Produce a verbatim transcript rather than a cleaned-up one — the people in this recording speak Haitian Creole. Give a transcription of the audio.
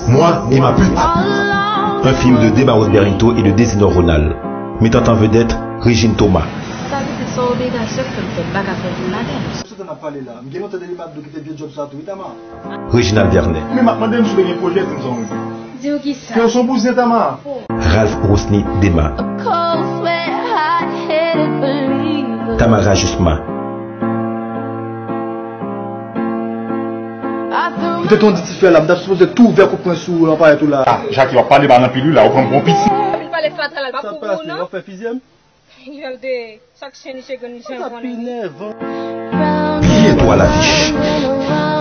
Moi et ma pute. Un film de Dema Rose Berito et de Désinor Ronald, mettant en vedette Régine Thomas. Sa vle di sa obligasyon k fè m fè m pa ka fè yon film ladan l. Sou tan ap pale la, m gen lontan depi m ap dou kite vye djòb sa tou wi Tama. Réginald Vernet. Men m ap mande m si w te gen pwojè, di m sa w menm. Di w kisa? Ke w se yon bouzyen Tama. Ralph Rosny Dema. Tamara Jusma. M te tonn di ti frè la, m t ap sipoze tou ouvè kout pwen sou lanpayèt ou la. Ah, Jackie, w ap pale mal anpil wi la, ou pran m pou yon pisi. Fin pale fatra l pa pou ou non. W ap fè fizye m? Yo de sak chen li se grenn jan Sa pi konnen. Nèvan. Bientôt à l'affiche.